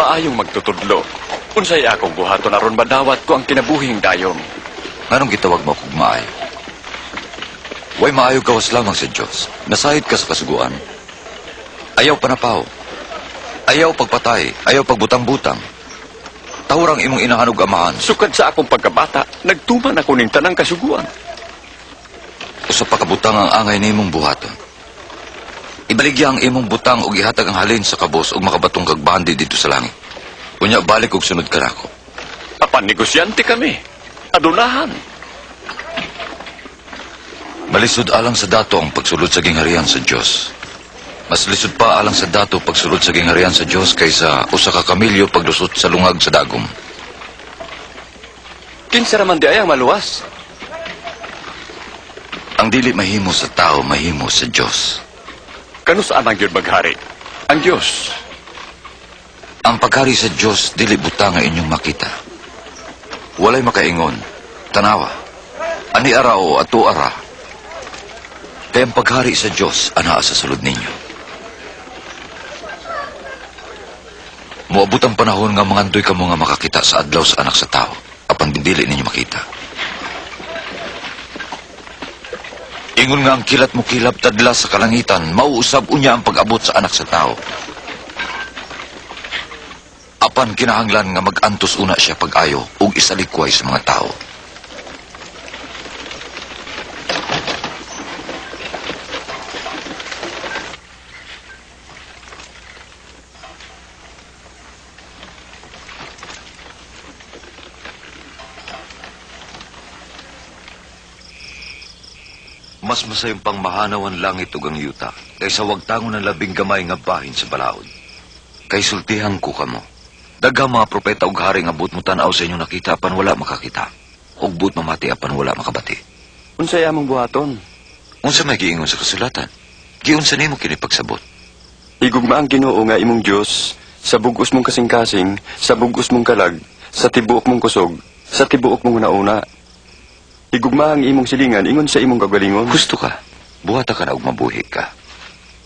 Maayong magtutudlo. Unsay akong buhaton aron madawat ko ang kinabuhing dayon? Nganong gitawag mo kog maayo? Way maayo gawas lamang sa Dios. Nasayod ka sa kasuguan. Ayaw panapaw. Ayaw pagpatay. Ayaw pagbutang-butang. Tawrang imong inahan ug amahan. Sukad sa akong pagkabata, nagtuman ako ning tanang kasuguan. Usa pa ka butang ang angay nimong buhaton. Ibaligya ang imong butang ug ihatag ang halin sa kabos ug makabatong kag bandi dito sa langit. Unya balik og sunod kanako. Apan negosyante kami. Adunahan. Malisod alang sa dato ang pagsulod sa gingharian sa Dios. Mas lisod pa alang sa dato pagsulod sa gingharian sa Dios kaysa usa ka kamilyo paglusot sa lungag sa dagom. Kinsa raman di ay ang maluwas? Ang dili mahimo sa tao, mahimo sa Dios. Kanus-a man gyud maghari? Ang Dios. Ang paghari sa Dios dili butang nga inyong makita. Walay makaingon, tanawa. Ani ara o ato ara. Kay ang paghari sa Dios anaa sa sulod ninyo. Moabot ang panahon nga mangandoy kamo nga makakita sa adlaw sa anak sa tao, apan dili ninyo makita. Ingon nga ang kilat mo kilab tadla sa kalangitan, mauusab unya ang pag-abot sa anak sa tao. Apan kinahanglan nga mag-antos una siya pag-ayo ug isalikway sa mga tao. Mas masayong pang mahanaw ang langit ug ang yuta kaysa wagtangon ang labing gamay nga bahin sa balaod. Kay sultihan ko kamo. Daghang mga propeta ug hari nga buot mo tan-aw sa inyong nakita apan wala makakita, ug buot mamati apan wala makabati. Unsay among buhaton? Unsa may giingon sa kasulatan? Giunsa nimo kini pagsabot? Higugma ang Ginoo nga imong Dios sa bug-os mong kasing-kasing, sa bug-os mong kalag, sa tibuok mong kusog, sa tibuok mong hunauna. Higugma ang imong silingan ingon sa imong kagalingon. Gusto ka, buhata ka na og mabuhi ka.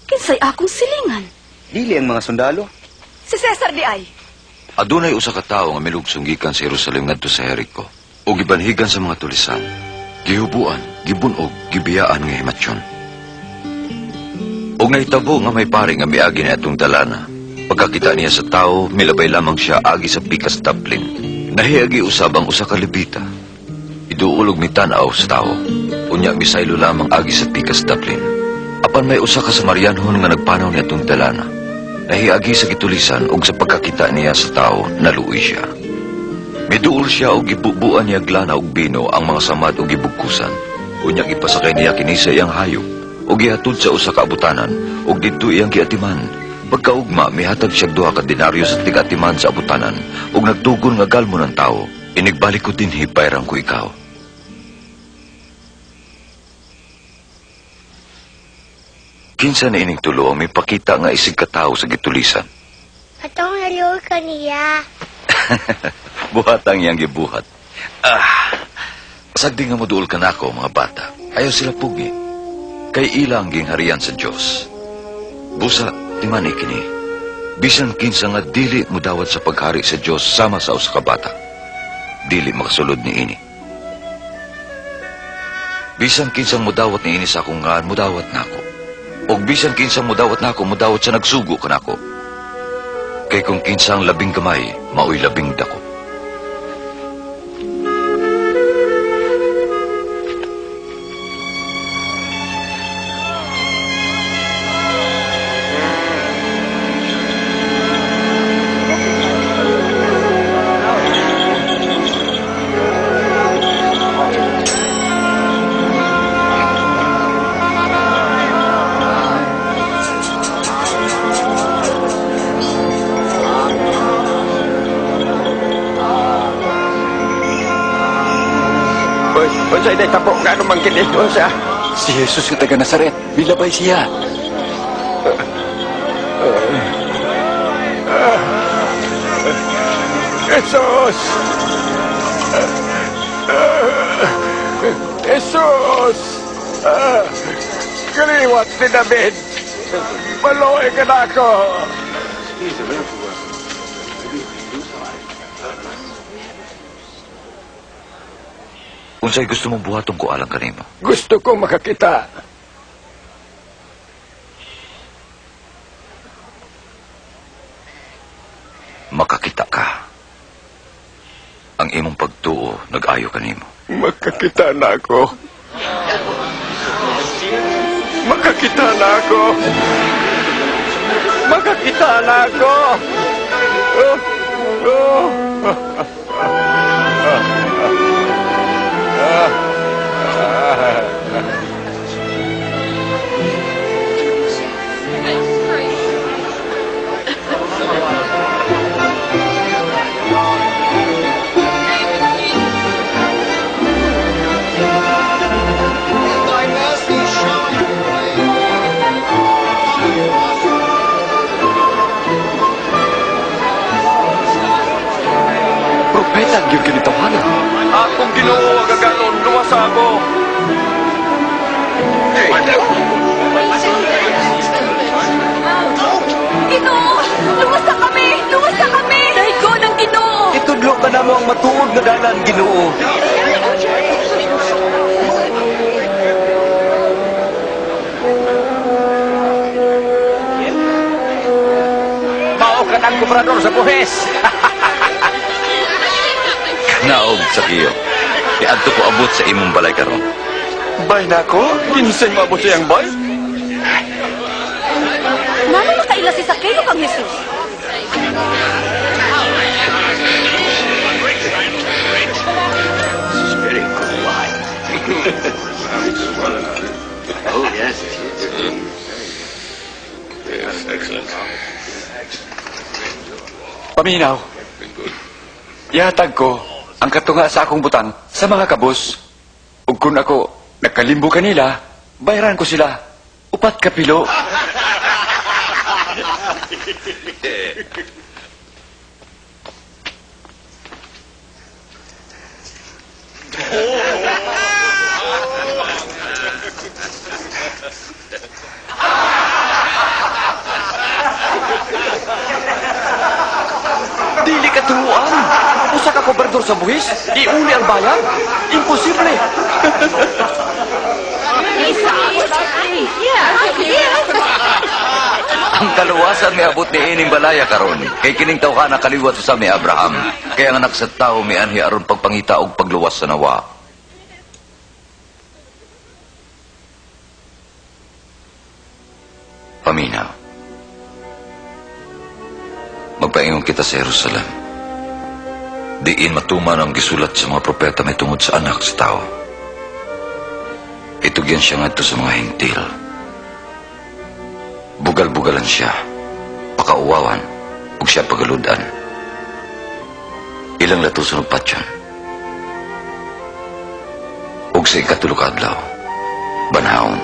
Kinsay akong silingan? Dili ang mga sundalo. Si Cesar di ay. Adunay usa ka tawo nga milugsong gikan sa Jerusalem ngadto sa Jericho ug gibanhigan sa mga tulisan. Gihubuan, gibunog, gibiyaan nga himatyon. Ug nahitabo nga may pari nga miagi ni atong dalana. Pagkakita niya sa tawo, milabay lamang siya agi sa pikas taplin. Nahiagi usab ang usa ka Levita. Iduulog mitan-aw sa tawo. Unya misaylo lamang agi sa pikas taplin. Apan may usa ka Samarianhon nga nagpanaw ni atong dalana. Nahiagi sa gitulisan ug sa pagkakita niya sa tawo, naluoy siya. Miduol siya og gibubuan niya glana og bino ang mga samad og gibugkusan. Unya gipasakay niya kini sa iyang hayop ug gihatod sa usa ka abutanan ug didto iyang giatiman. Pagkaugma mihatag siya duha ka denaryo sa tig-atiman sa abutanan ug nagtugon nga galmo ng tawo. Inigbalik ko dinhi bayrang ko ikaw. Kinsa na ining tulo ang mipakita nga isig katawo sa gitulisan? Atong naluoy ka niya. Buhat ang iyang gibuhat. Sagdi nga moduol ka nako, mga bata. Ayaw sila pugi. Kay ila ang gingharian sa Dios. Busa, timani kini. Bisan kinsa nga dili mudawat sa paghari sa Dios sama sa usa ka bata, dili makasulod ni ini. Bisan kinsang mudawat ni ini sa akong ngan, mudawat nako. Og bisan kinsang mudawat nako, mudawat sa nagsugo kanako. Kay kung kinsang labing gamay, maoy labing dako. Unsay day tapo nga ano man kini unsa? Si Jesus nga taga Nazaret, milabay siya. Jesus! Jesus! Kaliwat ni David! Maluoy ka na ako! Unsay gusto mong buhaton ko alang kanimo? Gusto ko makakita. Makakita ka. Ang imong pagtuo nag-ayo kanimo. Makakita na ako. Makakita na ako. Makakita na ako. Oh, oh. Propeta gyud kini tawhana. Akong Ginoo ang gaganon, luwasa ako. Ginoo! Luwasa kami! Luwasa kami! Daigo ng Ginoo! Itudlo ka namo ang matuod nga dalan, Ginoo. Mao ka ng gobernador sa buhis. Naog sa iyo. Iadto ko abot sa imong balay karon. Bay nako, kinsay maabot sa iyang bay? Ngano makaila si Sakeo kang Jesus? Paminaw. Ihatag ko ang katunga sa akong butang sa mga kabus. Ug kun ako nakalimbo kanila, bayaran ko sila. 4 ka pilo. Dili ka turuan. Usa ka kobrador sa buhis, iuli ang bayad. Imposible. Ang kaluwasan miabot ni ining balaya karon kay kining tawhana kaliwat sa ni Abraham. Kay ang anak sa tawo mianhi aron pagpangita og pagluwas sa nawa. Paminaw. Magpaingon kita sa Jerusalem. Diin matuman ang gisulat sa mga propeta may tungod sa anak sa tao. Itugyan siya ngadto sa mga Hentil. Bugal-bugalan siya, pakauwawan, ug siya pagaludan. Ilang latuson og patyon. Ug sa ikatulo ka adlaw, banhawon.